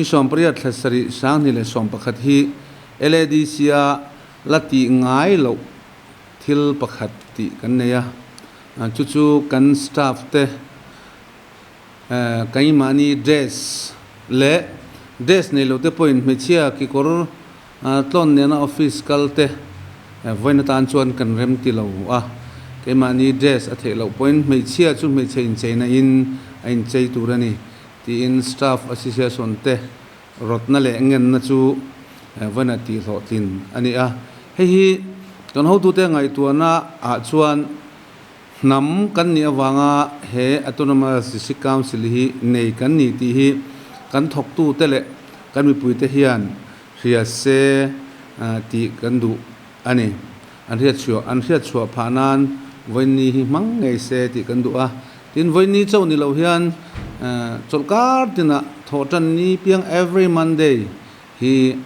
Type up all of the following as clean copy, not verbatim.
Ni 18 thla sarih 2011 hi LADC-a la tih ngai loh thil pakhat tih kan nei a, chu chu kan staff te keimahni dress leh dress nei lo te pawhin hmeichhia kekawr tlawn nena office kal te vawiin atan chuan kan rem ti lo a, keimahni dress a theih loh pawhin hmeichhia chu hmeichhe incheina in a inchei tur a ni tiin staff association te rawtna leh ngenna chu vawiin a tihhlawhtlin a ni a. Hei hi kan hotute ngaihtuahna ah chuan hnam kan nih avanga he Autonomous District Council hi nei kan ni tih hi kan thawktute leh kan mipuite hian hria se tih kan duh a ni. An hriatchhuah an hriatchhuah phah nan vawiinni hi hmang ngei se tih kan duh a. Tin, vawiinni chauh ni lo hian chawlhkar tinah thawhtan ni piang every Monday hi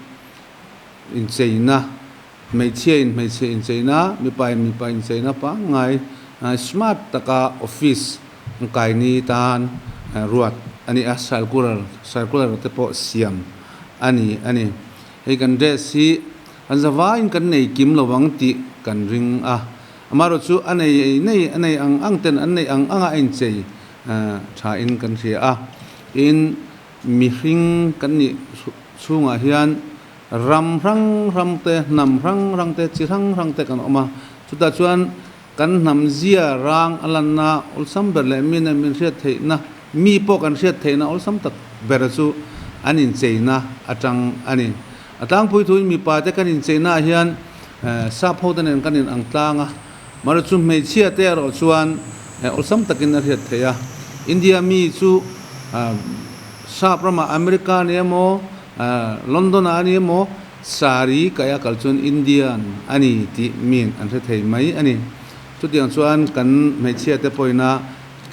incheina Hmeichhia in hmeichhe incheina, mipa in mipa incheina pangngai smart taka office kai ni tan ruat a ni a, circular circular te pawh siam a ni a ni. Hei kan dress hi an zavaiin kan nei kim lo ang tih kan ring a, amaherawhchu chu a nei nei a nei ang ang ten an nei ang anga a inchei tha in kan hria a, tin mihring kan nih chhungah hian Ram hrang hrang te, hnam hrang hrang te, chi hrang hrang te kan awm a. Chutah chuan kan hnam zia rang a lanna awlsam ber leh mi nen min hriat theihna, mi pawh kan hriat theihna awlsam tak ber chu an incheina atang a ni. A tlangpui thuin mipa te kan incheina ah hian sap ho te nen kan in ang tlang a, mahse chu hmeichhia te erawh chuan awlsam takin a hriat theih a. India mi chu sap ramah America ni emaw, London ah a ni emaw, sari kaih a kal chuan Indian a ni tih min an hre thei mai a ni. Chutiang chuan kan hmeichhia te pawhin a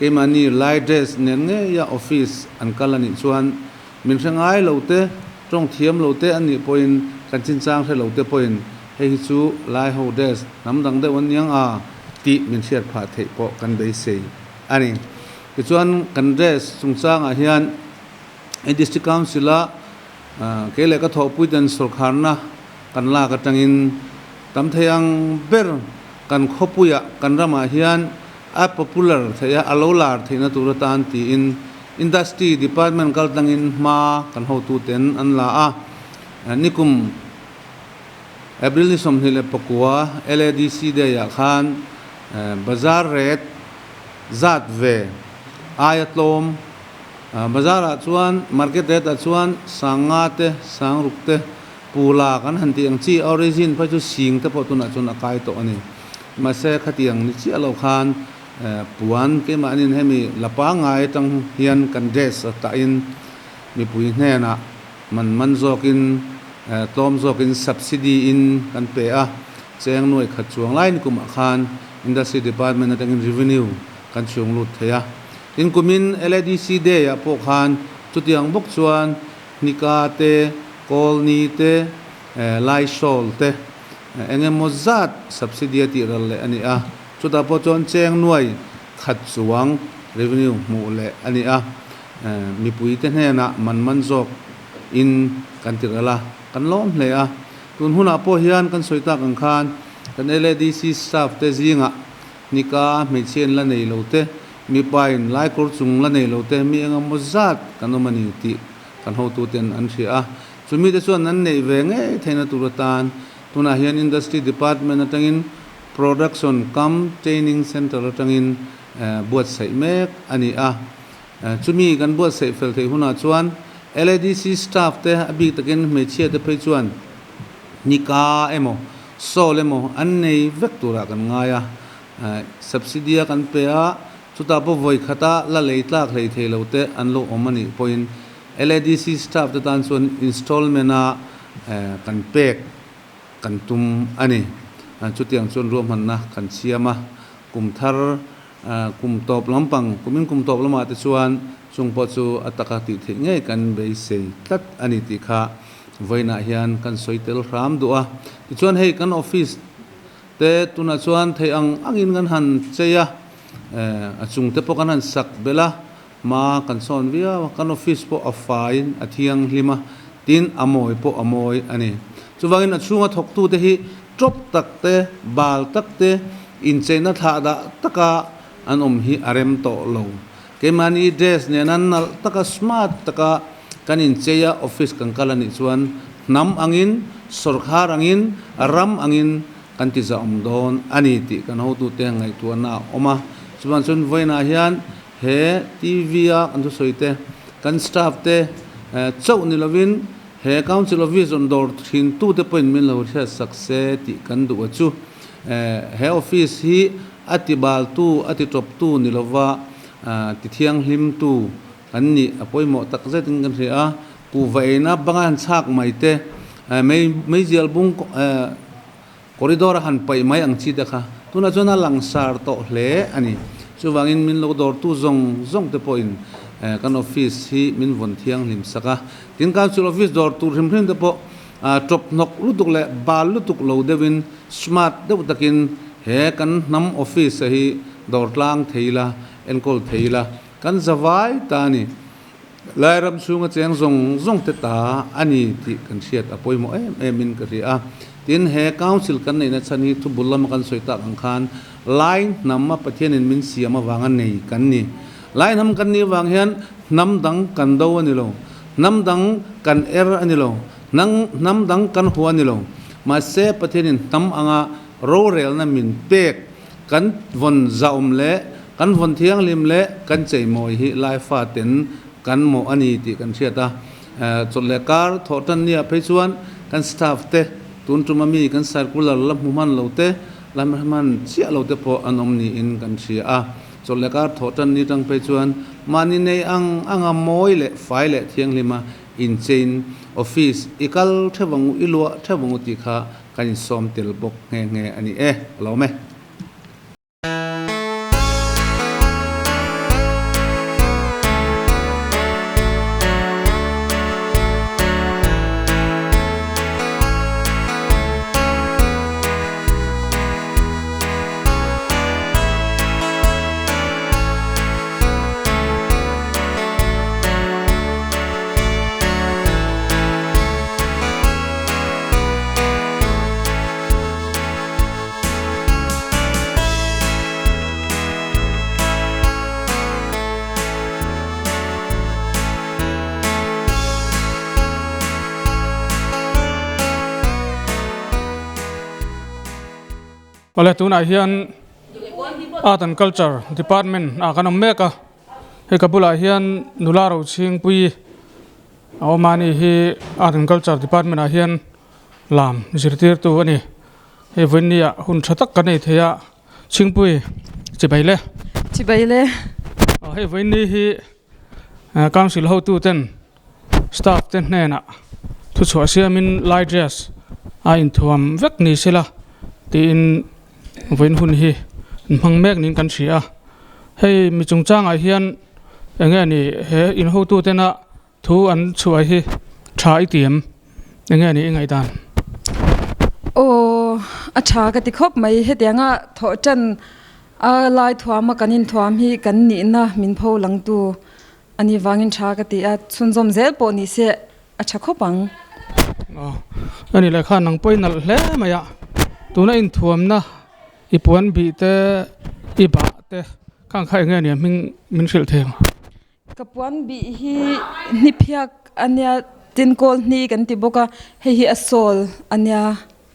keimahni lai dress nen ngeia office an kal a nih chuan min hre ngai lo te, tawng thiam lo te an nih pawhin kan chinchang hre lo te pawhin hei hi chu lai ho dress hnam dang deuh an niang a tih min hriat phah theih pawh kan beisei a ni. Tichuan kan dress chungchangah hian He District Council a kei leh ka thawhpui ten sawrkharna kan lak atangin tam thei ang ber kan khawpuiah kan ramah hian a popular theih a, a lo lar theihna tur atan tiin Industry Department kal tlangin hma kan hotuten an la a. Nikum April ni 29 LADC Day ah khan Bazar rate zat ve aia tlawm Bazar ah chuan market rate ah chuan sanga te, sangruk te, pula kan han tih ang chi origin phei chu sing te pawh tunah chuan a kai tawh a ni. Mahse khatiang ni chiah lo khan puan keimahnin hemi la pangngai atang hian kan dress a tahin mipui hnenah man man zawkin tlawm zawkin subsidy in kan pe a, cheng nuai khat chuang lai nikumah khan Industry Department atangin revenue kan chhung lut thei a. Tin kumin LADC Day ah pawh khan chutiang bawk chuan Nika te, Kawlni te, Laisawl te eng emaw zat subsidy a tih ral leh a ni a. Chutah pawh chuan cheng nuai khat chuang revenue hmuh leh a ni a. Mipui te hnenah man man zawk in kan ti ral a, kan lawm hle a. Tun hunah pawh hian kan sawi tak ang khan kan LADC staff te zingah Nika hmeichhia in la nei lo te, mipa in laikawr chung la nei lo te mi engemaw zat kan awm a ni tih kan hotuten an hria a. Chumi te chuan an neih ve ngei theihna tur atan tunah hian Industry Department atangin Production cum Training Centre atangin buatsaih mek a ni a. Chumi kan buatsaih fel theih hunah chuan LADC staff te a bik takin hmeichhia te phei chuan Nika emaw, Sawl emaw an nei vek turah kan ngai a, subsidy a kan pe a, chutah pawh vawi khata la lei tlak hlei thei lo te an lo awm a nih pawhin LADC staff te tan chuan installment a kan pek kan tum a ni. Chutiang chuan ruahmanna kan siam a, kum thar kum tawp lampang, kumin kum tawp lamah te chuan chung pawh chu a taka tih theih ngei kan beisei tlat a ni tih kha Vawiinah hian kan sawi tel hram duh a, tichuan hei kan office te tunah chuan theih ang angin kan han chei a, a chung te pawh kan han sak belh a, Hma kan sawn viau a, kan office pawh a faiin a thianghlim a, tin a mawi pawh a mawi a ni. Chuvangin a chhunga thawktute hi tawp tak te, bal tak te, incheina thlah dah taka an awm hi a rem tawh lo. Keimahni dress nena nalh taka smart taka kan inchei a office kan kal a nih chuan hnam angin, sawrkhar angin, ram angin kan ti zahawm dawn a ni tih kan hotute ngaihtuahna a awm a. Chuvang chuan vawiinah hian he TV a kan thusawi te, kan staff te chauh ni lovin he Council Office rawn dawr thin tute pawhin min lo hriat sak se tih kan duh a chu. He office hi a ti baltu, a ti tawptu ni lova ti thianghlimtu kan nih a pawimawh tak zetin kan hria a. Kuhva eina banga han chhak mai te, meizial bung corridor a han paih mai ang chi te kha tunah chuan a langsar tawh hle a ni. Chuvangin min lo dawrtu zawng zawng te pawhin kan office hi min vawn thianghlim sak a. Tin, Council office dawr tur hrim hrim te pawh tawp hnawk lutuk leh bal lutuk lo deuhin smart deuh takin he kan hnam office a hi dawr tlang thei ila, enkawl thei ila kan zavai ta a ni. Lairam chhunga cheng zawng zawng te ta a ni tih kan hriat a pawimawh em em in ka hria a. Tin, he Council kan neihna chhan hi thubul lama kan sawi tak ang khan Lai hnam a Pathianin min siam avanga nei kan ni. Lai hnam kan nih avang hian hnam dang kan do a ni lo, hnam dang kan er a ni lo, hnam dang kan hua a ni lo. Mahse, Pathianin hnam anga rorelna min pek Kan vawn zahawm leh kan vawn thianghlim leh kan cheimawi hi Laifa ten kan mawh a ni tih kan hriat a. Chawlh leh kar thawh tan nia phei chuan kan staff te tun tuma mi kan circular la hmu hman lo te, la hman chiah lo te pawh an awm niin kan hria a. Chawlh leh kar thawh tan ni tang phei chuan mahni nei ang anga mawi leh fai leh thianghlima inchein office i kal theuh ang u, i luah theuh ang u tih kha Kan insawm tel bawk nghe nghe a ni e, a lawm e. Awle tunah hian Art and Culture Department ah kan awm mek a, hei ka bulah hian nula rochhingpui a awm a ni hi Art and Culture Department ah hian lam zirtirtu a ni. Hei vawinia hun tha tak kan nei thei a, Chhingpui chibai le. Chibai le. Hei vawiini hi Council hotu ten staff te hnenah thuchhuah siamin lai dress a inthuam vek ni sela tiin vawiin hun hi an hmang mek niin kan hria a. Hei mi chungchangah hian eng nge ni he in hotu tena Thu an chhuah hi tha i ti em? Enge ni i ngaihdan? Aw, a tha ka ti khawp mai. Hetianga thawh tan a lai thuama kan inthuam hi kan nihna min pho langtu a nih vangin tha ka ti a, chhunzawm zel pawh ni se a tha khawp ang. Aw, a nih leh khan nang pawh i nalh hle mai a, tuna inthuamna i puan bih te, i bah te khang kha enge nia hming min hrilh thei ang? Ka puan bih hi hniphiak a nia tin kawl hni kan ti bawk a, hei hi a sawl a nia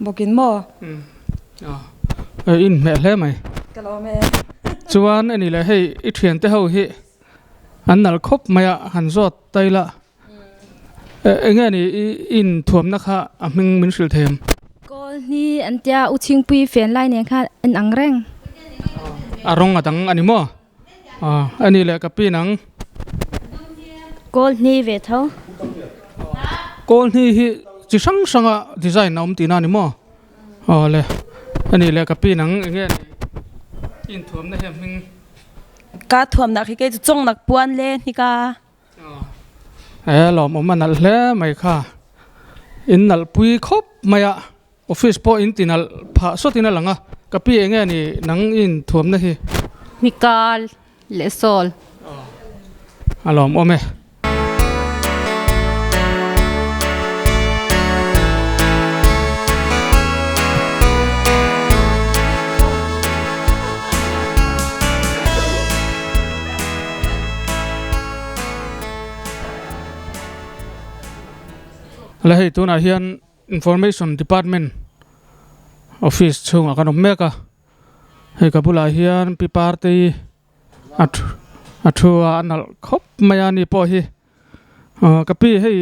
bawkin maw? I inhmeh hle mai. Ka lawm e. Chuan a ni leh hei i thiante ho hi an nal khawp mai a, han zawt ta ila. Enge ni i inthuamna kha a hming min hrilh thei em? Kawl hni an tia u chhingpui fen lai nen khan a inang reng. A rawng a dang a ni maw? A ni leh ka pi nang. Kawl hni ve tho. Kawl hni hi chi hrang hranga design a awm tihna a ni maw? Aw le, a ni leh ka pi nang eng nge ni inthuamna hi a hming? Ka thuamna khi kei chu chawngnak puan le hnika. E lawmawm a nalh hle mai kha. In nalh pui khawp mai a. Office pawh in ti nalh phah sawt in a lang a, ka pi eng nge ni nang i inthuamna hi? Mikal leh Saul. A lawmawm e. La hei tunah hian Information Department office chhungah kan awm mek a, hei ka bulah hian pi Partei a thu a thu a a nalh khawp mai a ni pawh hi ah ka pi hei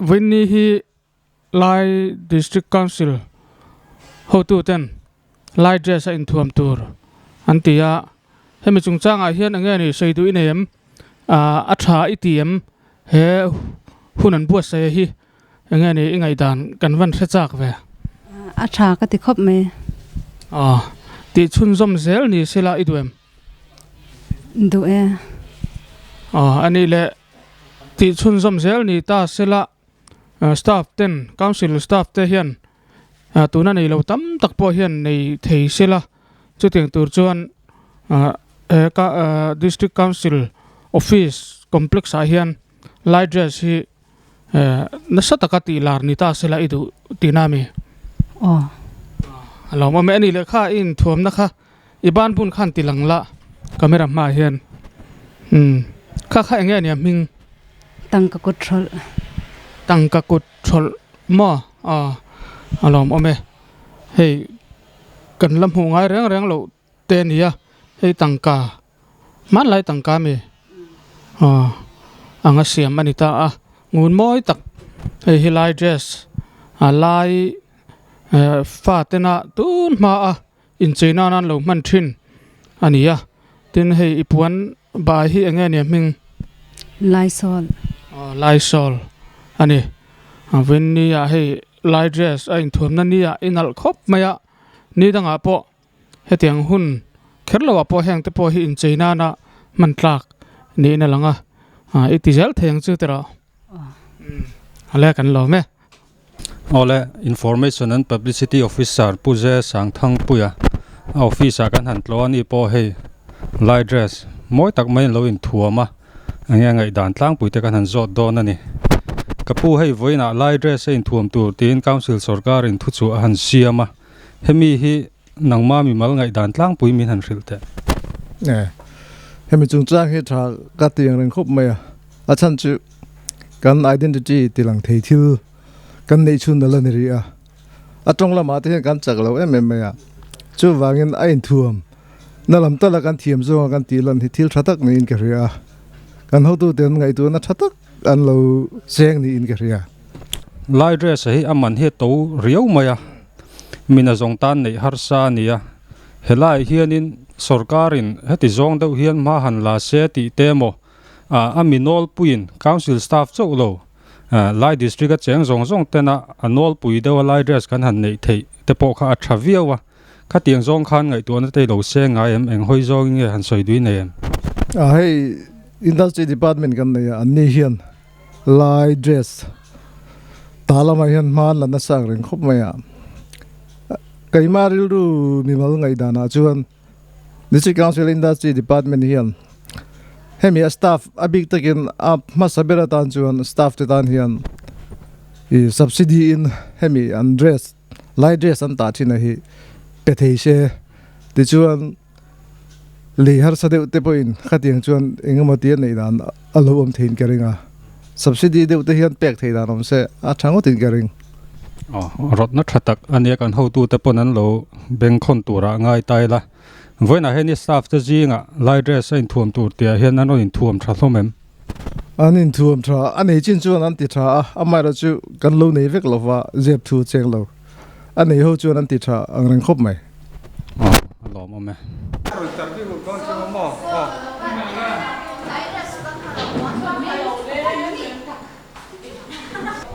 vawiinni hi Lai District Council hotu ten Lai dress a inthuam tur an ti a hemi chungchangah hian eng nge ni sawi duh i nei em ah a tha i ti em he hun an buatsaih hi eng nge ni i ngaihdan kan van hre chak ve. A tha ka ti khawp mai. Aw tih chhunzawm zel ni sela i duh em? Duh e. Aw a nih leh tih chhunzawm zel ni ta sela staff ten council staff te hian tuna nei lo tam tak pawh hian nei thei sela chutiang tur chuan he ka district council office complex ah hian lai dress hi nasa taka tih lar ni ta sela i duh tihna a mi? Aw. A lawmawm e a nih leh kha i inthuamna kha i ban bun khan ti lang la camera hmaah hian umm kha kha enge a nia hming? Tangka kut thlawlh. Tangka kut thlawlh maw? Aw a lawmawm e hei kan la hmuh ngai reng reng loh te a ni a hei tangka hmanlai tangka mi aw anga siam a ni ta a ngun mawi tak hei hi lai dress a lai eh fa tena tun hma a inchei nan an lo hman thin a ni a tin hei i puan bai hi eng nge nia hming Laisawl aw Laisawl a ni a vawiin ah hei lai dress a inthuamna ni ah i nalh khawp mai a ni dangah pawh. Hetiang hun kher loah pawh heng te pawh hi inchei nana hman tlak niin a lang a, i ti zel thei ang chu tiraw? Ale kan lawm e. Awle, Information and Publicity Officer Pu Ze Sangthangpuia a office ah kan han tlawh a ni pawh hei lai dress mawi tak mai an lo inthuam a, enge ngaihdan tlangpui te kan han zawt dawn a ni. Ka pu hei vawiinah lai dress a inthuam tur tiin Council sorkar in thuchhuah a han siam a. Hemi hi nangma mimal ngaihdan tlangpui min han hrilh teh. E, hemi chungchang hi tha ka ti ang reng khawp mai a, a chhan chu kan identity tilang thei thil kan neih chhun a la ni rih a, a tawng lamah te hian kan chak lo em em mai a, chuvangin a inthuam na lam tala kan thiam zawnga kan tih lan hi thil tha tak niin ka hria a, kan hotute an ngaihtuahna tha tak an lo cheng niin ka hria. Lai dress hi a man hi a to riau mai a, mina zawng tan neih harsa a ni a, helaiah hianin sorkarin heti zawng deuh hian hma han la se tih te emaw a mi nawlpuiin council staff chauh lo Lai district a cheng zawng zawng tena a nawlpui deuha lai dress kan han neih theih te pawh kha a tha viau a, khatiang zawng khan ngaihtuahna te lo se ngai em, eng hawi zawngin nge han sawi dui nei em? A hei industry department kan nei a, anni hian Lai dress ta lamah hian hma an la nasa ang reng khawp mai a, keimah rilru mimal ngaihdanah chuan District Council Industry Department hian hemi a staff a bik takin a hmasa ber atan chuan staff te tan hian ih subsidy in hemi an dress lai dress an tah thin a hi pe thei se tichuan Lei harsa deuh te pawhin khatiang chuan eng emaw tia neih dan a lo awm theiin ka ring a, subsidy deuh te hian pek theih dan awm se a tha ngawtin ka ring. Aw, rawtna tha tak a nia kan hotute pawn an lo bengkhawn turah ngai ta ila. Vawiinah hian i staff te zingah lai dress a inthuam tur tihah hian an rawn inthuam tha hlawm em? An inthuam tha, a nei chin chuan an ti tha a, amaherawhchu chu kan lo nei vek lova zep thu cheng lo. A nei ho chuan an ti tha ang reng khawp mai. Aw, a lawmawm e.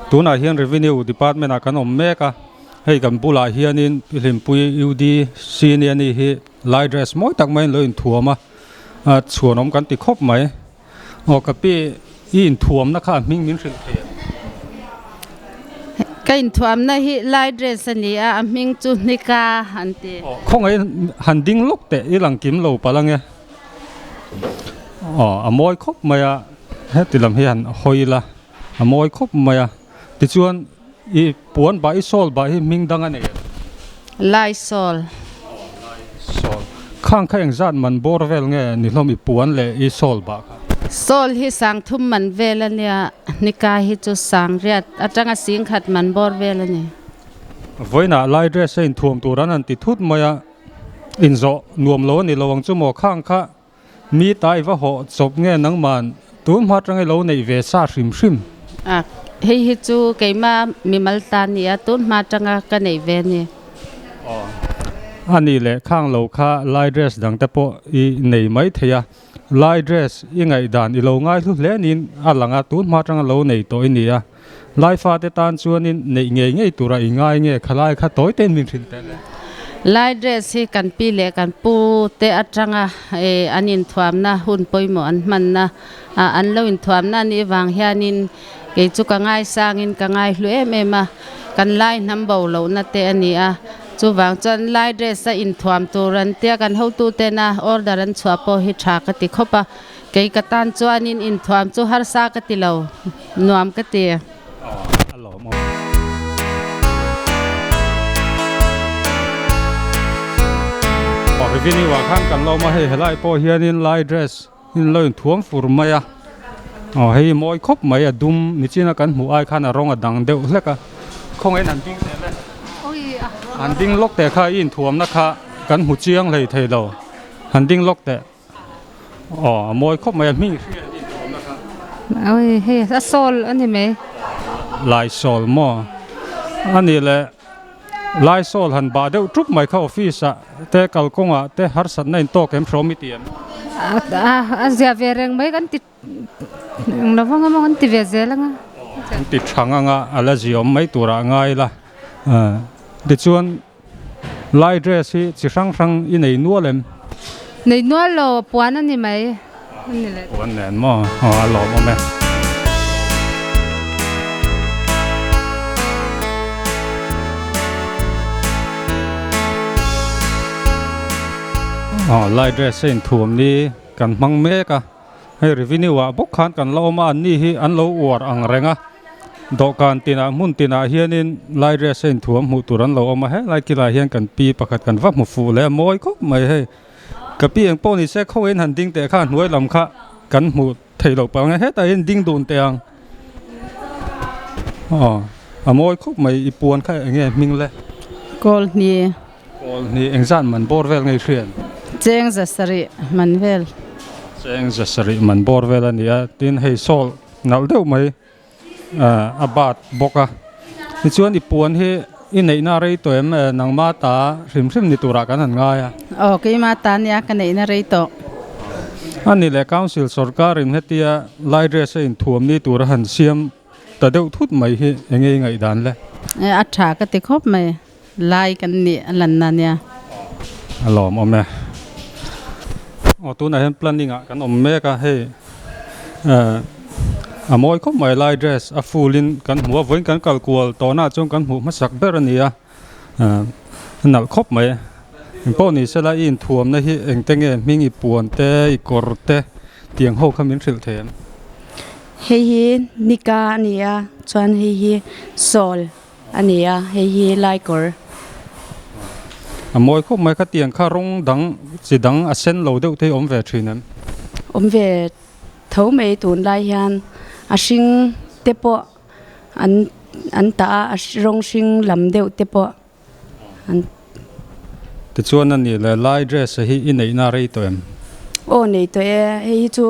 Tunah hian Revenue Department ah kan awm mek a, hei kan bulah hianin Pi Hlimpui UD Senior ni hi lai dress mawi tak maiin lo inthuam a, chhuanawm kan ti khawp mai. Aw ka pi, i inthuamna kha a hming min hrilh thei em? Ka inthuamna hi lai dress a ni a, a hming chu Hnika an ti. Aw khawngaih han ding lawk teh i lang kim lo palh ange. Aw a mawi khawp mai a. Heti lam hi han hawi ila a mawi khawp mai a tichuan i puan bah i sawl bah hi hming dang a nei em? Lai sawl. Aw lai sawl. Khang kha engzat man bawr vel nge ni hlawm i puan leh i sawl bah kha? Sawl hi sang thum man vel a nia, hnika hi chu sang riat atanga sing khat man bawr vel a ni. Vawiinah lai dress a inthuam tur an han ti thut mai a, inzawh nuam lo a ni lo ang chu maw khang kha Mi ta i va hawh chawp nge nangman tun hma tang i lo neih ve sa hrim hrim? A, hei hi chu keimah mimal ta nia tun hma tanga ka neih ve a ni. Aw, a nih leh khang lo kha lai dress dang te pawh i nei mai thei a, lai dress i ngaihdan i lo ngai hlu hle niin a lang a, tun hma tanga lo nei tawh i ni a. Lai fate tan chuanin neih ngei ngei tura i ngai nge khalai kha tawi tein min hrilh teh le. Lai dress hi kan pi leh kan pu te atanga an inthuamna hun pawimawh an hmanna an lo inthuamna a nih vang hianin kei chu ka ngaisangin ka ngaihlu em em a, kan lai hnam bo lohna te a ni a, chuvang chuan lai dress a inthuam tur an tia kan hotu tena order an chhuah pawh hi tha ka ti khawp a. Kei ka tan chuanin inthuam chu harsa ka ti lo, nuam ka ti. A lawm awm. Revenue ah khan kan lo awm a, hei helai pawh hianin lai dress in lo inthuam fur mai a, aw hei mawi khawp mai a dum nichina kan hmuh ai khan a rawng a dang deuh hlek a, khawngaih in han ding teh le, han ding lawk teh kha i inthuamna kha kan hmu chiang hlei thei lo, han ding lawk teh. Aw a mawi khawp mai a hming hriat a inthawmna kha. Oi hei a sawl a ni mai. Lai sawl maw? A nih leh lai sawl han bah deuh ṭup mai kha office ah te kalkawngah te harsatna intawk em hrawm i ti em? A zia ve reng mai kan ti eng lo vang emaw kan ti ve zel anga. Kan ti ṭhang anga a la ziawm mai turah a ngai la. Tichuan Lai dress hi chi hrang hrang i nei nual em? Nei nual lo, puan a ni mai. A ni leh. Puan nen maw? Aw a lawmawm e. Aw lai dress a inthuam ni kan hmang mek a. Hei revenue ah bawk khan kan la awm a, anni hi an lo uar ang reng a, dawhkan tinah hmun tinah hianin lai dress a inthuam hmuh tur an lo awm a, helai kilah hian kan pi pakhat kan va hmu fuh leh a mawi khawp mai hei, ka pi eng pawh ni se khawiin han ding teh kha hnuai lam kha kan hmu thei loh palh ang e, hetah hian ding dun teh ang aw a mawi khawp mai i puan kha eng nge hming le? Kawlhni. Kawlhni engzat man bawr vel ngei hriat? Cheng za sarih man vel. Cheng za sarih man bawr vel a ni a, tin hei sawl nalh deuh mai a bat bawk a. Tichuan i puan hi i neihna rei tawh em? Nangma ta hrim hrim ni turah kan han ngai a. Aw, keima ta nia ka neihna rei tawh. A ni leh Council sorkarin hetia lai dress a inthuam ni tura han siam ta deuh thut mai hi enge i ngaihdan le? A tha ka ti khawp mai. Lai kan nih a lanna nia. A lawm awm e. Aw tunah hian planning ah kan awm mek a hei eh a mawi khawp mai lai dress a full in kan hmu a vawiin kan kal kual tawhna ah chuan kan hmuh hmasak ber a ni a eh a nalh khawp mai engpawh ni sela i inthuamna hi engte nge hming i puan te i kawr te tiang ho kha min hrilh thei em? Hei hi nika a ni a chuan hei hi sawl A ni a, hei hi laikawr. A mawi khawp mai, khatiang kha rawng dang chi dang a sen lo deuh te hi awm ve thin em? Awm ve tho mai tunlai hian a hring te pawh an an tah a, a rawng hring lam deuh te pawh an. Tichuan a nih leh lai dress hi i neihna rei tawh em? Aw nei tawh e, hei hi chu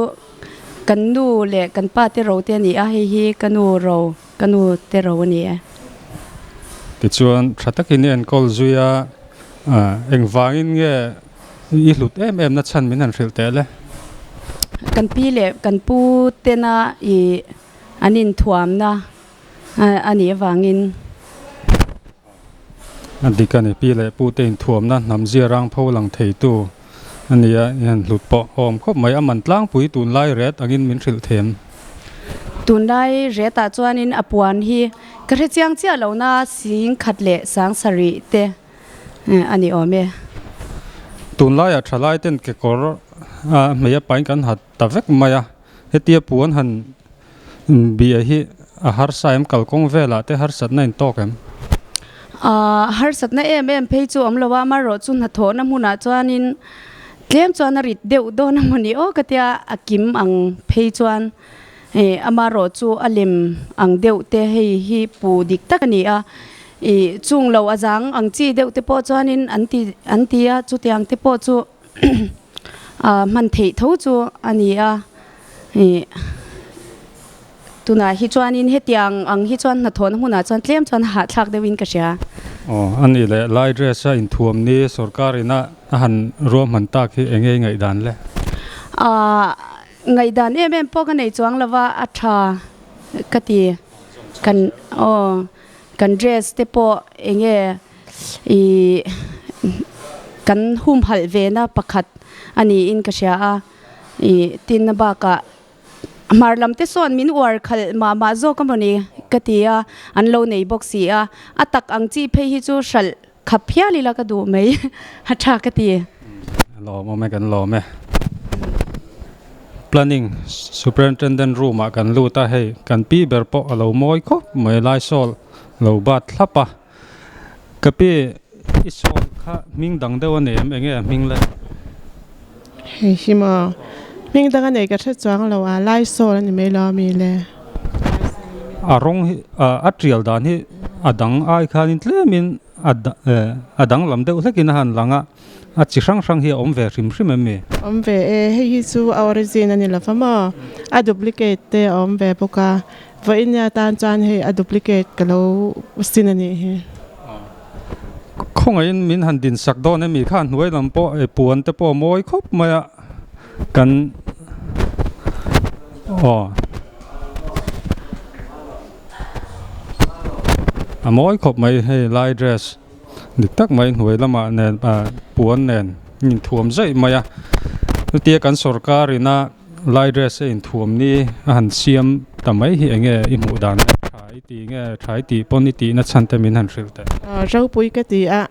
kan nu leh kan pa te ro te a ni a, hei hi ka nu ro. Ka nu te ro a ni e. Tichuan, tha takin i enkawl zui a, engvangin nge i hlut em em na chhan min han hrilh teh le? Kan pi leh kan pu tena i an inthuamna a nih avangin. A dik a ni, pi leh pu te inthuamna hnam zia rang pho lang theitu a ni a, i han hlut pawh awm khawp mai. A man tlangpui tunlai ret angin min hrilh them. Tunlai retah chuanin a puan hi ka hre chiang chiah lohna sing khat leh sang sarih te a ni awm e. Tunlaiah thalai ten kekawr a hmei a pain kan hat ta vek mai a. Hetia puan han bia hi a harsa em kalkawng velah te harsatna in tawk em? Ahh harsatna em em phei chu awm lo a, amaherawhchu hnathawhna hmunah chuanin tlem chuan a rit deuh dawn a mawni aw ka tia a kim ang phei chuan ih amaherawhchu a lem ang deuh te hei hi pu dik tak a ni a, ih chung lo a zang ang chi deuh te pawh chuanin an ti an ti a chutiang te pawh chu ah hman theih tho chu a ni a ih. Tunah hi chuanin hetiang ang hi chuan hnathawhna hmunah chuan tlem chuan hahthlak deuhin ka hria. Aw, a nih leh lai dress a inthuam ni sorkar ina a han ruahman tak hi enge i ngaihdan le? Aah, ngaihdan em em pawh ka nei chuang lo va, a tha ka ti. Kan, aw, kan dress te pawh enge ih kan humhalh ve na pakhat a niin ka hria a, ih tin na bakah Hmar lam te sawn min uar khalh mah mah zawk a mawni ka ti a, an lo nei bawk si a, a tak ang chi phei hi chu hralh khap hial ila ka duh mai, a tha ka ti. Lawm awm e kan lawm e. Planning Superintendent room ah kan lut a, hei kan pi ber pawh a lo mawi khawp mai Laisawl lo bat thlap a. Ka pi i sawl kha hming dang deuh a nei em? Enge a hming le? Hei hi maw? Hming dang a nei ka hre chuang lo a, lai sawl a ni mai lo a mi le? A rawng hi a tial dan hi a dang ai khanin tlemin a danglam deuh hlekin a han lang a, a chi hrang hrang hi a awm ve hrim hrim em mi? Awm ve e, hei hi chu a origin a ni lo va maw? A duplicate te a awm ve bawk a. Vawinia tan chuan hei a duplicate ka lo sin a nih hi. Khawngaihin min han din sak dawn emi kha hnuai lam pawh ei puan te pawh a mawi khawp mai a kan aw a mawi khawp mai hei lai dress dik tak mai hnuai lamah nen ah puan nen inthuam zaih mai a chutia kan sorkar ina. Lai dress a inthuam ni a han siam ta mai hi enge i hmuh dan leh tha i ti nge tha i tih pawn i tihna chhan te min han hrilh teh. Ropui ka ti a,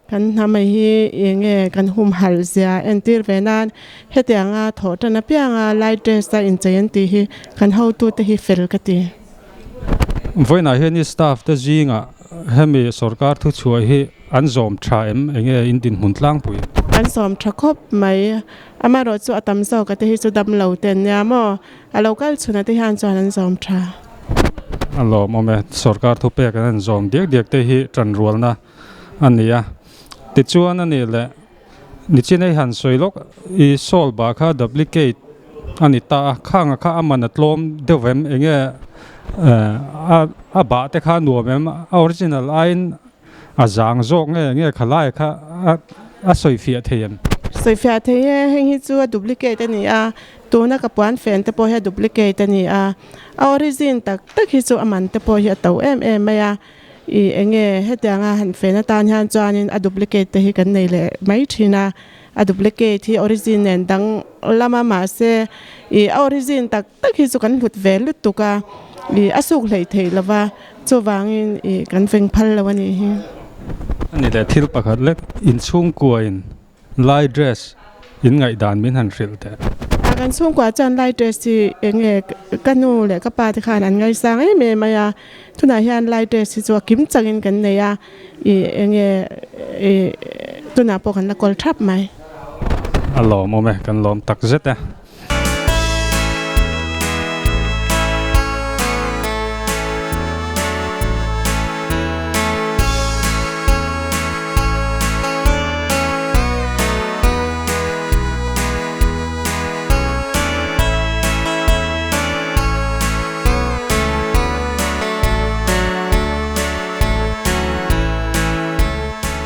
kan hnamei hi enge kan humhalh zia entir ve nan hetianga thawh tan apianga lai dress a inchei an tih hi kan hotute hi fel ka ti. Vawiinah hian i staff te zingah hemi sorkar thuchhuah hi an zawm tha em enge in dinhmun tlangpui? An zawm tha khawp mai. Amaherawh chu a tam zawk a te hi chu dam lo te an nia maw? A lo kal chhun a te hian chuan an zawm tha. A lawmawm e. Sorkar thupek an han zawm diak diak te hi tanrualna a ni a. Tichuan a nih leh nichin hei han sawi lawk i sawl bah kha duplicate a ni ta a, khanga kha a man a tlawm deuh em? Enge a bah te kha a nuam em? A original aiin A zang zawk nge nge khalai kha a sawifiah thei em? Sawifiah thei e, heng hi chu a duplicate a ni a, tuna ka puan fen te pawh hi a duplicate a ni a, a origin tak tak hi chu a man te pawh hi a to em em mai a, ih enge hetianga han fen atan hian chuanin a duplicate te hi kan nei leh mai thin a, a duplicate hi origin nen dang lama mahse ih a origin tak tak hi chu kan hlut ve lutuk a, ih a suk hleih theih lova chuvangin ih kan feng phal lo a nih hi. A ni leh thil pakhat lek inchhungkuain lai dress in ngaihdan min han hrilh teh. A kan chhungkua chuan lai dress hi eng nge ka nu leh ka pa te khan an ngaisang em em mai a, tunah hian lai dress hi chu a kim changin kan nei a. Ih enge ih tunah pawh kan la kawl thap mai. A lawmawm e, kan lawm tak zet e.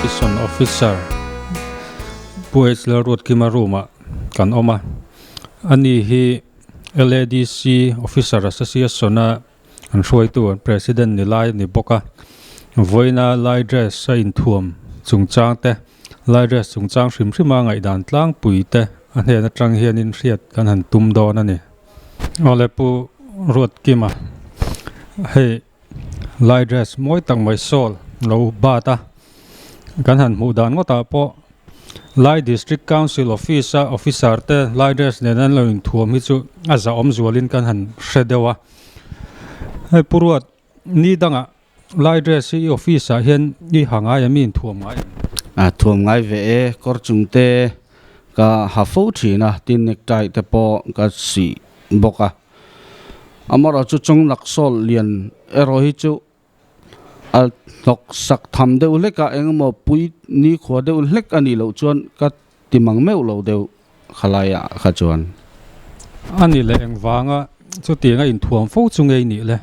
Mission Officer Pu H Lalruatkima room ah kan awm a, ani hi LADC Officer Association a an hruaitu an President ni lai a ni bawk a, vawiina lai dress a inthuam chungchang te, lai dress chungchang hrim hrim a ngaihdan tlangpui te a hnen atang hianin hriat kan han tum dawn a ni. Awle Pu Ruatkima hei lai dress mawi tak mai sawl lo bat a kan han hmuh dan ngawtah pawh. Lai District Council Office a officer te lai dress nen an lo inthuam hi chu a zahawm zualin kan han hre deuh a. Hei Pu Ruat, ni dangah lai dress hi i office ah hian i ha ngai em, i inthuam ngai em? A thuam ngai ve e, kawr chung te ka ha fo thin a, tin necktie te pawh ka sih bawk a. Amaherawhchu chawngnak sawl lian erawh hi chu a hnawk sak tham deuh hlek a, engemaw pui nikhua deuh hlek a nih loh chuan ka ti mang meuh lo deuh khalaiah kha chuan. A ni leh engvanga chutianga inthuam fo chu ngei nih le?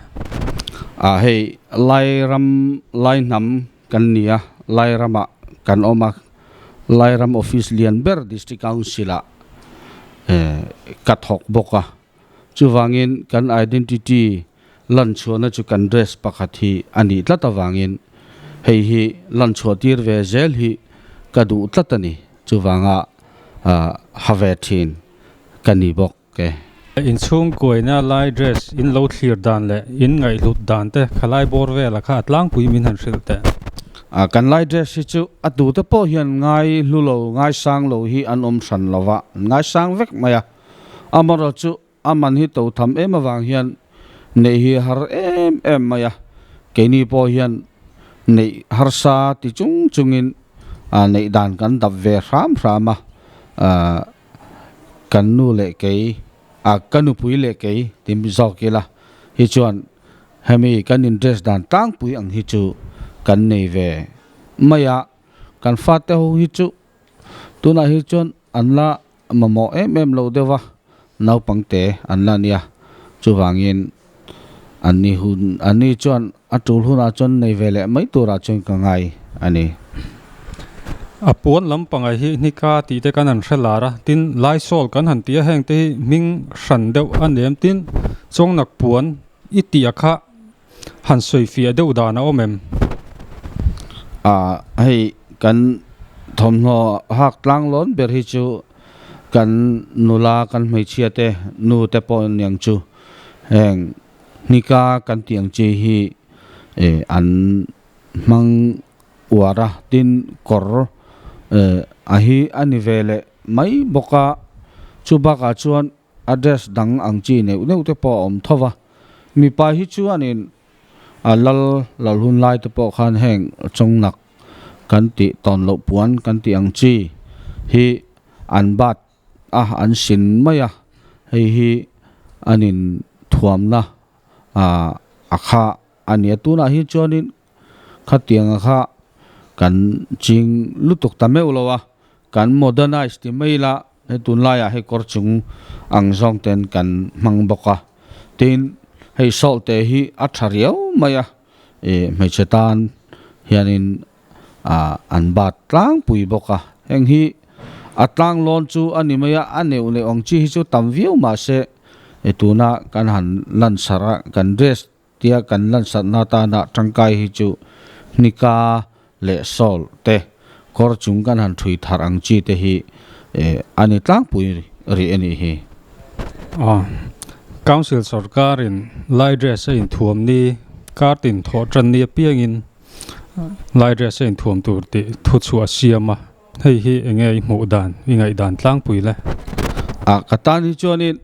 A hei Lairam Laihnam kan ni a, Lairamah kan awm a, Lairam office lian ber District Council-ah ka thawk bawk a. Chuvangin kan identity lan chhuahna chu kan dress pakhat hi a nih tlat avangin hei hi lan chhuah tir ve zel hi ka duh tlat a ni. Chuvanga ha ve thin ka ni bawk e. Inchhungkuaina lai dress in lo thlir dan leh in ngaihhlut dan te khalai bawr vela kha a tlangpui min han hrilh teh. Kan lai dress hi chu a tute pawh hian ngai hlu lo, ngai sang lo hi an awm hran lova, an ngai sang vek mai a. Amaherawh chu a man hi to tham em avang hian neih hi a har em em mai a, keini pawh hian neih harsa ti chung chungin neih dan kan dap ve hram hram a, kan nu leh kei, ka nupui leh kei ti zawk ila hi chuan hemi kan in dress dan tlangpui ang hi chu kan nei ve mai a, kan fate ho hi chu tunah hi chuan an la mamawh em em lo deuh a, naupangte an la nia. Chuvangin an ni hun an ni chuan a tul hunah chuan nei ve leh mai turah chuan ka ngai a ni. A puan lampangah hi hnika tih te kan han hre lar a, tin Laisawl kan han ti a, heng te hi hming hran deuh a nem, tin Chawngnak puan i tih a kha han sawi fiah deuh dan a awm em? A, hei kan thawmhnaw hak tlang lawn ber hi chu kan nula kan hmeichhia te nu te pawh niang chu heng hnika kan tih ang chi hi an hmang uar a, tin kawr a hi a ni ve leh mai bawk a, chu bakah chuan A dress dang ang chi neuh neuh te pawh a awm tho va, mipa hi chuanin a lal lal hun lai te pawh khan heng chawngnak kan tih tawn loh puan kan tih ang chi hi an bat a, an sin mai a, hei hi an inthuamna a kha a ni a, tunah hi chuanin Khatianga kha kan ching lutuk ta meuh lo a, kan modernize ti mai ila hei tunlaiah hei kawr chung ang zawng ten kan hmang bawk a, tin hei salt te hi a tha riau mai a, ih hmeichhe tan hianin ah an bat tlangpui bawk a, heng hi a tlang lawn chu a ni mai a, a neuh neuh ang chi hi chu tam viau mahse tuna kan han lansarh a kan dress Tia kan lansatna atana tangkai hi chu hnika leh sawl te, kawr chung kan han thui thar ang chi te hi a ni tlangpui rih a nih hi. Council sorkarin lai dress a inthuam ni, kar tin thawh tan ni apiangin lai dress a inthuam tur tih thuchhuah a siam a, hei hi enge i hmuh dan, i ngaihdan tlangpui le? A ka tan hi chuanin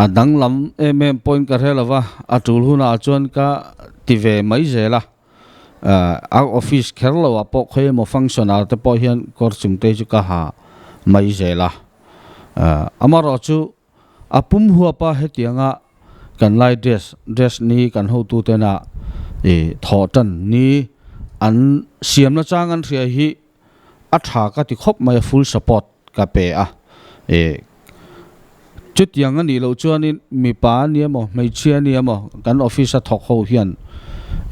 a danglam em em pawhin ka hre lo va, a tul hunah chuan ka ti ve mai zel a, a office kher lo ah pawh khawi emaw function ah te pawh hian kawr chung te chu ka ha mai zel a, amaherawh chu A pum huapa hetianga kan lai dress dress ni kan hotutena ih thawh tan ni an siamna chang an hria hi a tha ka ti khawp mai a, full support ka pe a. Ih chutiang a nih loh chuanin mipa a ni emaw hmeichhia a ni emaw kan office a thawk ho hian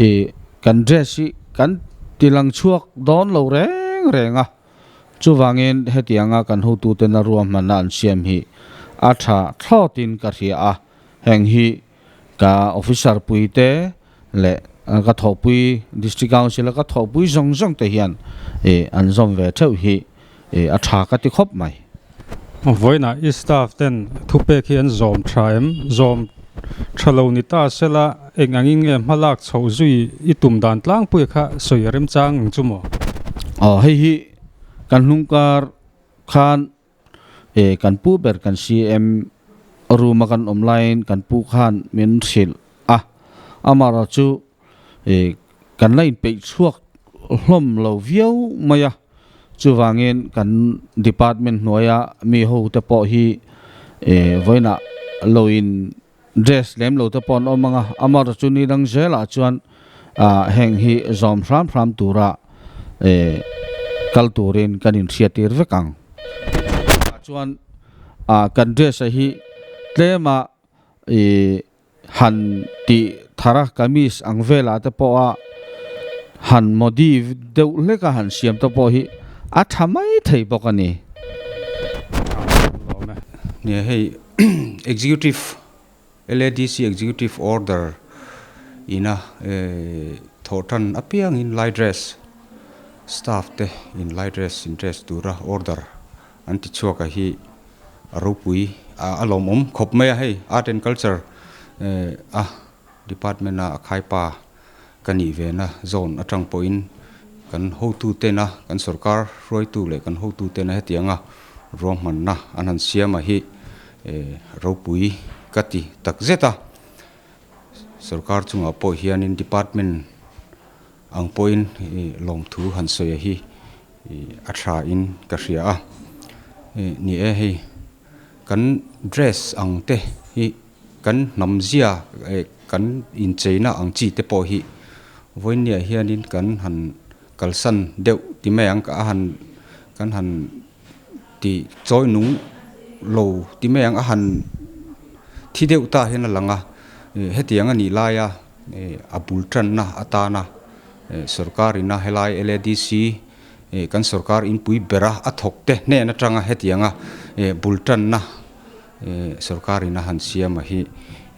ih kan dress hi kan ti lang chhuak dawn lo reng reng a. Chuvangin hetianga kan hotuten a ruahmanna an siam hi a tha thlawtin ka hria a, heng hi ka officer puite leh ka thawhpui District Council a ka thawhpui zawng zawng te hian an zawm ve theuh hi a tha ka ti khawp mai. Vawiinah i staff ten thupek hi an zawm tha em? Zawm tha lo ni ta sela eng angin nge hma lak chhoh zui i tum dan tlangpui kha sawi a remchang ang chu maw? Aw hei hi Kan hnung kar khan e kan pu ber kan CM room a kan awm laiin kan pu khan min hrilh a, amaherawhchu e kan la inpeih chhuak hlawm lo viau mai a, chuvangin kan department hnuaia mi ho te pawh hi e vawiinah lo in Dress lem lo te pawh an awm ang a, amaherawhchu chu ni dang zelah chuan ah heng hi zawm hram hram tura eh kal turin kan inhriattir vek ang. Ah chuan ah kan dress a hi tlema ih han tih thar a kamis ang velah te pawha han modi deuh hlek a han siam te pawh hi a tha mai thei bawk a ni. Nia hei Executive, LADC Executive Order ina thawh tan apiangin lai dress, staff te in lai dress in dress tura order an ti chhuak a hi a ropui a lawmawm khawp mai a hei Art and Culture a department a a khaipa ka nih ve na zone atang pawhin kan hotu tena kan sorkar hruaitu leh kan hotu tena hetianga ruahmanna an han siam a hi ropui ka ti tak zet a. Sorkar chungah pawh hianin department ang pawhin lawmthu han sawi a hi a tha in ka hria a. Ni e hei kan dress ang te hi Kan hnam zia eh kan incheina ang chi te pawh hi vawinia hianin kan han kalsan deuh ti mai ang a han kan han ti chawi nung lo ti mai ang a han thi deuh ta hian a lang a, hetiang a nih laia a bul tanna atana sorkarina helai LADC kan sorkar inpui bera a thawk te hnen atanga hetianga bul tanna Sorkar in a han siam a hi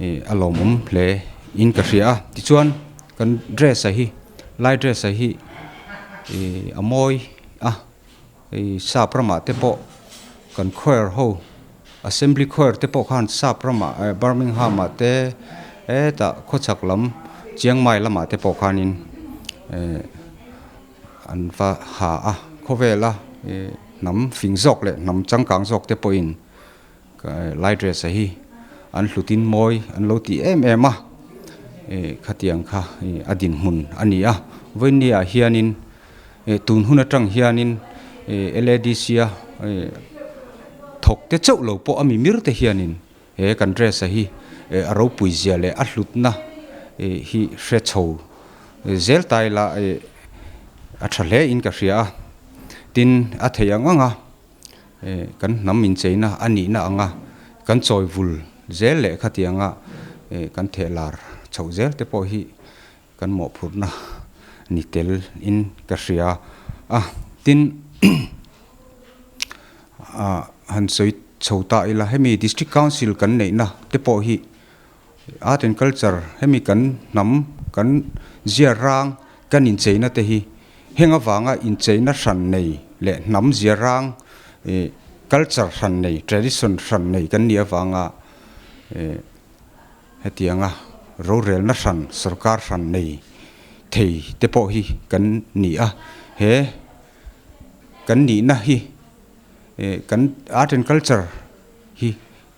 a lawmawm hle in ka hria a, tichuan kan dress a hi lai dress a hi a mawi a, hei sap ramah te pawh kan choir ho assembly choir te pawh khan sap ramah Birmingham ah te hetah khawchhak lam Chiang Mai lamah te pawh khanin an va ha a, khawvela hnam fing zawk leh hnam changkang zawk te pawhin Lai dress a hi an hlutin mawi an lo ti em em a, khatiang kha a dinhmun a ni a. Vawiinni ah hianin tun hun atang hianin LADC a thawk te chauh lo pawh a mimir te hianin he kan dress a hi a ropui zia leh a hlutna hi hre chho zel ta ila a tha hle in ka hria a. Tin, a theih ang ang a. Kan hnam incheina a nihna anga kan chawi vul zel leh khatianga kan theh lar chhoh zel te pawh hi kan mawhphurhna ni tel in ka hria a. Tin, han sawi chho ta ila hemi District Council kan neihna te pawh hi Art and Culture hemi kan hnam kan zia rang kan incheina te hi heng avanga incheina hran nei leh hnam zia rang ih culture hran nei tradition hran nei kan nih avanga ih hetianga rorelna hran sorkar hran nei thei te pawh hi kan ni a he kan nihna hi ih kan art and culture hi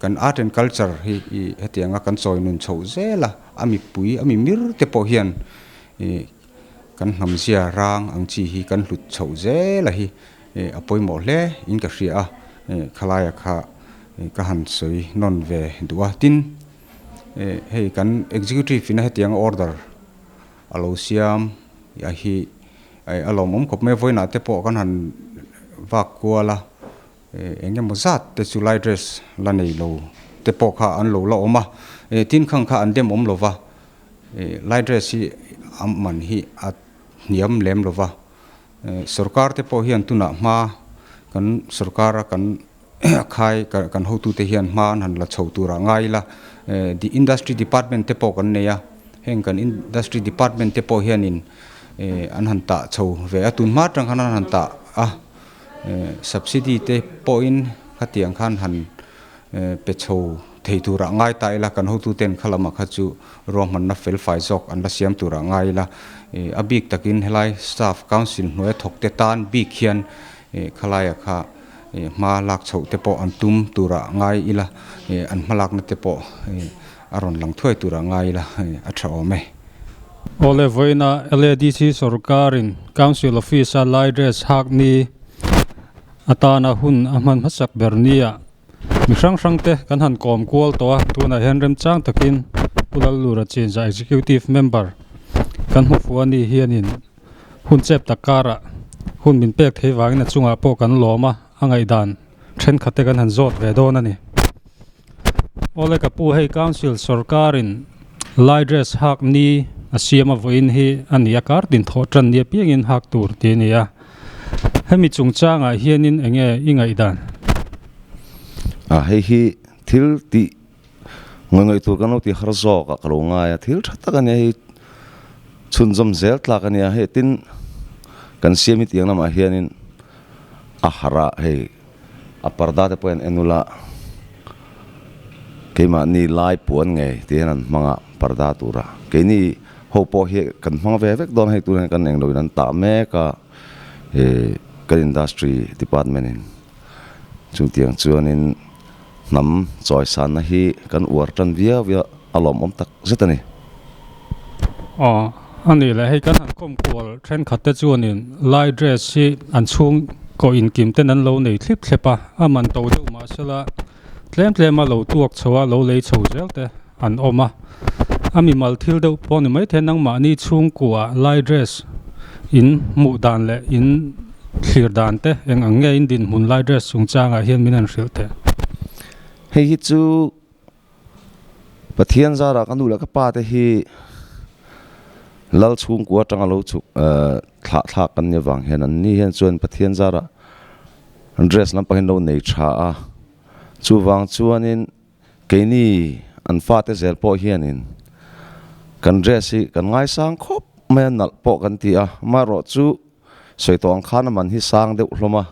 Kan art and culture hi i hetianga kan chawi nun chhoh zel a, a mipui, a mimir te pawh hian i kan hnamzia rang ang chi hi kan hlut chhoh zel a hi a pawimawh hle in ka hria a, khalaia kha ka han sawi nawn ve duh a. Tin, hei kan executive ina hetianga order a lo siam a hi a lawmawm khawp mai a, vawiinah te pawh kan han vak kual a. Eng emaw zat te chu lai dress la nei lo te pawh kha an lo la awm a, tin khang kha an dem awm lo va, lai dress hi a man hi a hniam lem lo va, sorkar te pawh hian tunah hma kan sorkar a kan khai kan hotute hian hma an han la chho turah ngai ila, industry department te pawh kan nei a, heng kan industry department te pawh hianin an han tah chho ve a, tun hma atang khan an han tah a. Subsidy te pawhin khatiang khan han pe chho thei turah ngai ta ila, kan hotuten kha lamah kha chu ruahmanna fel fai zawk an la siam turah ngai ila, a bik takin helai staff council hnuaia thawkte tan bik hian Khalaia kha hma lak chhoh te pawh an tum turah ngai ila, an hmalakna te pawh a rawn lang thuai turah ngai ila a tha awm e. Awle vawiina LADC sorkarin Council Office-a lai dress hak ni atana hun a hman hmasak ber nia mi hrang hrangte kan han kawm kual tawh a, tunah hian remchang takin Pu Lallura Chinza Executive Member kan hmu fuh a ni hianin Hun chep tak karah hun min pek thei vangin a chungah pawh kan lawm a, a ngaihdan thenkhat te kan han zawt ve dawn a ni. Awle ka pu hei Council sorkarin lai dress hak ni a siam a vawiin hi a ni a, kar tin thawh tan ni apiangin hak tur tih a ni a, hemi chungchangah hianin eng nge i ngaihdan? A hei hi thil tih Ngawi ngawi tur kan lo ti har zawk a ka lo ngai a, thil tha tak a nia hei chhunzawm zel tlak a nia hei tin kan siam hi tiang lamah hianin a harh a hei a parda te pawh hian en ula keimahni lai puan ngei tih hian an hmang a parda tura keini ho pawh hi kan hmang ve vek dawn hei tunah hian kan englo in an tah mek a ih kan industry department in chutiang chuanin. Hnam chawisanna hi kan uar tan viau viau a lawmawm tak zet a ni. Aw, a nih leh hei kan han kawm kual thenkhat te chuanin lai dress hi an chhung kawh inkim ten an lo nei thlip thlep a, a man to deuh mahsela tlem tlem a lo tuak chho a, lo lei chho zel te an awm a. A mimal thil deuh pawh ni maithei nangmahni chhungkua lai dress in hmuh dan leh in thlir dan te eng ang nge in dinhmun lai dress chungchangah hian min han hrilh teh. Hei hi chu Pathian zarah ka nu leh ka pa te hi Lal chhungkua atanga lo chhuk thlah thlak kan nih avang hian an ni hian chuan Pathian zarah dress lampang hi an lo nei tha a, chuvang chuanin Keini an fate zel pawh hianin kan dress hi kan ngaisang khawp mai a, nalh pawh kan ti a, amaherawh chu sawi tawh ang khan a man hi sang deuh hlawm a,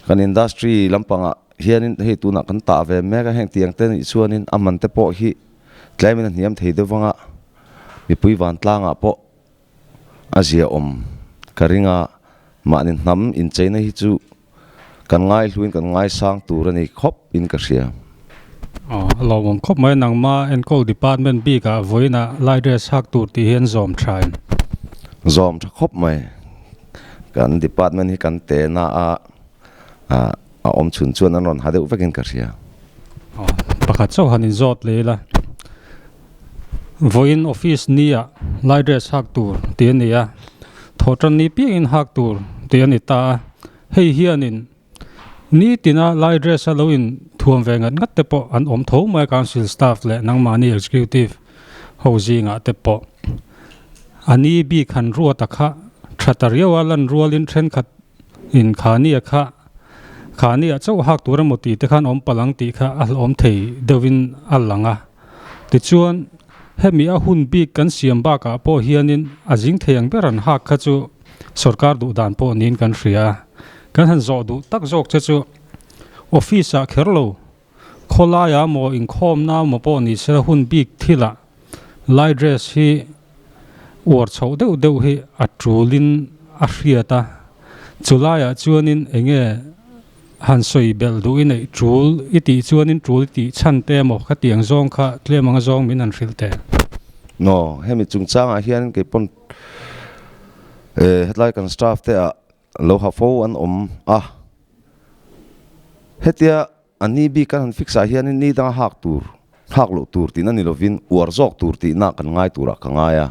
kan industry lampangah hianin hei tunah kan tah ve mek a, heng tiang te nih chuanin a man te pawh hi tlemin a hniam thei deuh vang a, mipui vantlangah pawh a ziaawm ka ring a, mahni hnam incheina hi chu kan ngaihluin kan ngaisang tur a ni khawp in ka hria. Aw, a lawmawm khawp mai nangma enkawl department bikah vawiinah lai dress hak tur tih hian zawm thain. Zawm tha khawp mai. Kan department hi kan te na a, a awm chhun chuan an rawn ha deuh vekin ka hria. Aw, pakhat chauh han inzawt leh ila. Vawiin office nia lai dress hak tur tih a ni a, thawhtan ni piangin hak tur tih a ni ta a, hei hianin nitina lai dress a lo in thuam ve ngat ngat te pawh an awm tho mai a council staff leh nangmahni executive ho zingah te pawh a ni bik han ruat a kha tha ta riau a lan rualin thenkhat in khania kha khania chauh hak tur emaw tih te khan awm palh ang tih kha a hlauhawm thei deuhin a lang a. Tichuan, hemi a hun bik kan siam bakah pawh hianin a zing thei ang ber an hak kha chu sorkar duh dan pawh niin kan hria a. Kan han zawh duh tak zawk che chu office-ah kher lo, khawlaiah maw inkhawmna maw pawh ni se hun bik thilah lai dress hi uar chhoh deuh deuh hi a tulin a hriat a. Chulaiah chuanin enge Han sawi belh duh i neih tul i tih chuanin tul i tih chhan te emaw ka tih ang zawng kha tlem anga zawng min han hrilh teh. No, hemi chungchangah hian kei pawn hetlai kan staff te ah lo ha fo an awm a, hetia a ni bik kan han fix ah hianin ni danga hak tur, hak loh tur tihna ni lovin uar zawk tur tihna kan ngai turah ka ngai a,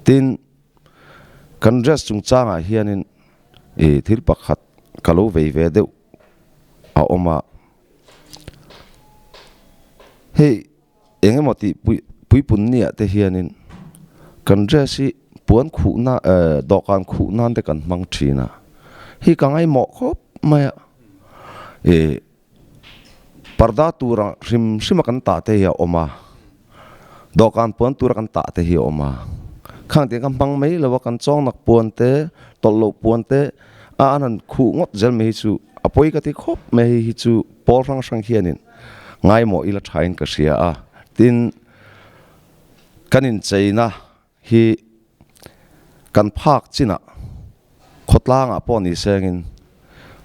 tin kan dress chungchangah hianin I thil pakhat ka lo vei ve deuh a awm a, hei eng emaw tih pui puipun niah te hianin kan dress hi puan khuh na eh dawhkan khuh nan te kan hmang thin a, hei ka ngaimawh khawp mai a, ih parda tura hrim hrim a kan tah te hi a awm a, dawhkan puan tura kan tah te hi a awm a, khang tiang kha hmang mai lo a kan chawngnak puan te tawlh loh puan te a an han khuh ngawt zel mai hi chu a pawi ka ti khawp mai hei hi chu pawl hrang hrang hianin ngaimawh ila thain ka hria a, tin kan incheina hi kan phak chinah khawtlangah pawh ni sengin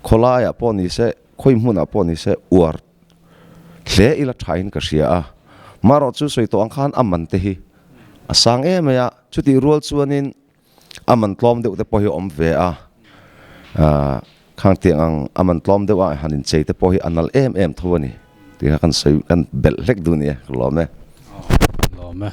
Khawlaiah pawh ni se, khawi hmunah pawh ni se uar hle ila thain ka hria a. Marawh chu sawi tawh ang khan a man te hi a sang em mai a, chutih rual chuanin a man tlawm deuh te pawh hi a awm ve a. Khang tiang ang a man tlawm deuh a han inchei te pawh hi a nal em em tho a ni tih kha kan sawi kan belh hlek duh a ni e, ka lawm e. Lawm e.